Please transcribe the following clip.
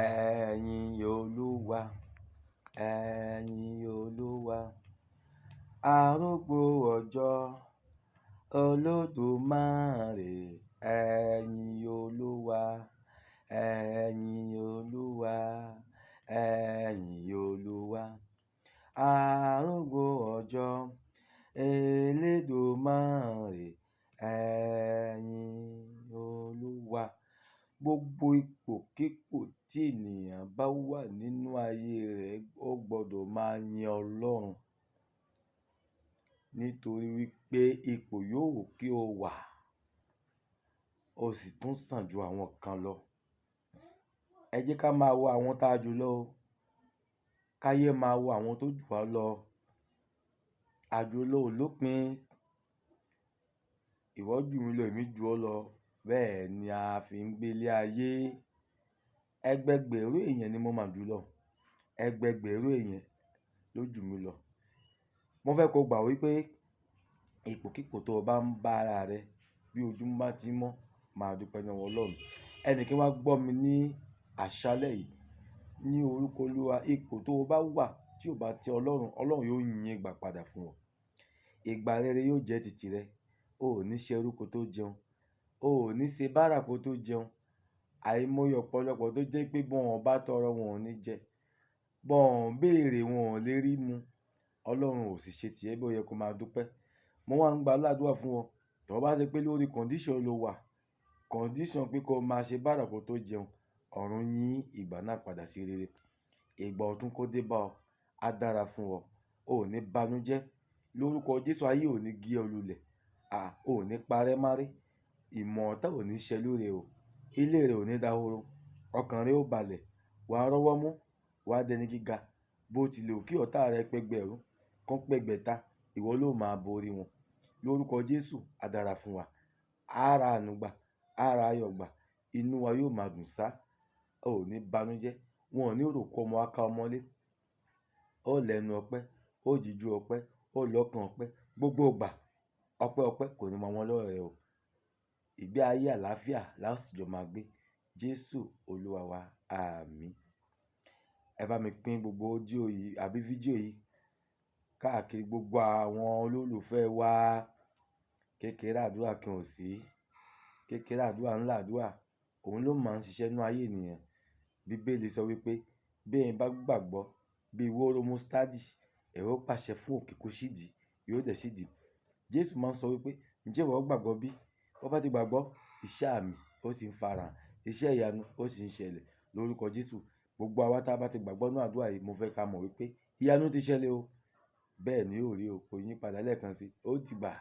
Ẹ̀yin Olúwa, ẹ̀yin Olúwa, arúgbó ọjọ́, Olódùmarè, ẹ̀yin Olúwa, ẹ̀yin Olúwa, ẹ̀yin Olúwa, arúgbó ọjọ́, Elédùmarè, ẹ̀yin Olúwa. Gbogbo ipòkípò tí ènìyàn bá wà nínú ayé rẹ̀, ó gbọdọ̀ máa yin Ọlọ́run. Nítorí wípé ipò yóò kí o wà, o sì tún sàn ju àwọn kan lọ. Ẹ jẹ́ ká máa wo àwọn tá jù lọ o. Káyé máa wo àwọn tó jù wá lọ. Àjùlọ ò lópin. Ìwọ jù mí lọ, èmi jù ọ́ lọ. Bẹ́ẹ̀ ni a fi ń gbé ilé ayé. Ẹgbẹgbẹ̀rún èèyàn ni mo máa jù lọ. Ẹgbẹgbẹ̀rún èèyàn ló jù mí lọ. Mo fẹ́ kó gbà wípé ipòkípò tó bá ń bá ara rẹ bí ojúmọ́ bá ti mọ́, máa dúpẹ́ ní ọwọ́ Ọlọ́run. Ẹni kí wá gbọ́ mi ní àṣálẹ́ yìí ní orúkọ Olúwa, ipò tó bá wà tí ò bá tẹ Ọlọ́run, Ọlọ́run yóò yín ìgbà padà fún ọ. Ìgbà rere yóò jẹ́ tìtì rẹ. O ò ní ṣe ẹrú kó tó jẹun. O ò ní ṣe bárà kó tó jẹun. Àìmọye ọ̀pọ̀lọpọ̀ tó jẹ́ pé bí wọ́n bá tọrọ wọn ò ní jẹ. Bọ́n ò béèrè wọn ò lè rí mu. Ọlọ́run ò sì ṣe tìẹ bí ó yẹ kó máa dúpẹ́. Mo wá ń gba ládùrá fún ọ. Tó bá ṣe pé lórí condition lo wà, condition pé kó máa ṣe bárà kó tó jẹun, ọ̀run yín ìgbà náà padà sí rere. Ìgbà ọ̀tún kó dé bá ọ, á dára fún ọ. O ò ní banújẹ́. Lórúkọ Jésù ayé ò ní gé ọ lulẹ̀. À, o ò ní parẹ́ máré. Ìmọ̀ ọ̀tá ò ní ṣẹ lórí ẹ o. Ilé rẹ ò ní dahoro. Ọkàn rẹ ó balẹ̀. Wà á rọ́wọ́ mú. Wà á dẹni gíga. Bó ti lè kí ọ̀tá rẹ pẹ́gbẹ̀rún, kán pẹ́gbẹ̀ta, ìwọ ló máa borí wọn. Lórúkọ Jésù, á dára fún wa. Á ra àánú gbà, á ra ayọ̀ gbà. Inú wa yóò máa dùn sá. O ò ní banújẹ́. Wọn ò ní rò kó ọmọ wa ká ọmọ lé. Ó lẹ́nu ọpẹ́, ó jíjú ọpẹ́, ó lọ́kàn ọpẹ́. Gbogbo ìgbà, ọpẹ́ ọpẹ́ kò ní mọ wọ́n lọ́rẹ o. Ìgbé ayé àlàáfíà la ó sì jọ máa gbé. Jésù Olúwa wa. Àmín. Ẹ bá mi pín gbogbo audio yìí àbí fídíò yìí káàkiri gbogbo àwọn olólùfẹ́ wa. Kékeré àdúrà kan ò sí. Kékeré àdúrà ńlá àdúrà. Òun ló máa ń ṣiṣẹ́ nínú ayé ènìyàn. Bíbélì sọ wípé bí ẹ̀yin bá gbàgbọ́ bí wóró mustadi, ẹ ó pàṣẹ fún òkè kó ṣídìí, yóò dẹ̀ ṣídìí. Jésù máa ń sọ wípé ǹjẹ́ ìwọ gbàgbọ́ bí? Bó bá ti gbàgbọ́, iṣẹ́ àmì ó sì ń farahàn, iṣẹ́ ìyanu ó sì ń ṣẹlẹ̀ lórúkọ Jésù. Gbogbo àwa tí a bá ti gbàgbọ́ nínú àdúrà yìí, mo fẹ́ ká mọ̀ wípé ìyanu ti ṣẹlẹ̀ o. Bẹ́ẹ̀ ni yóò rí o, kò yí padà lẹ́ẹ̀kan sí i, ó ti gbà.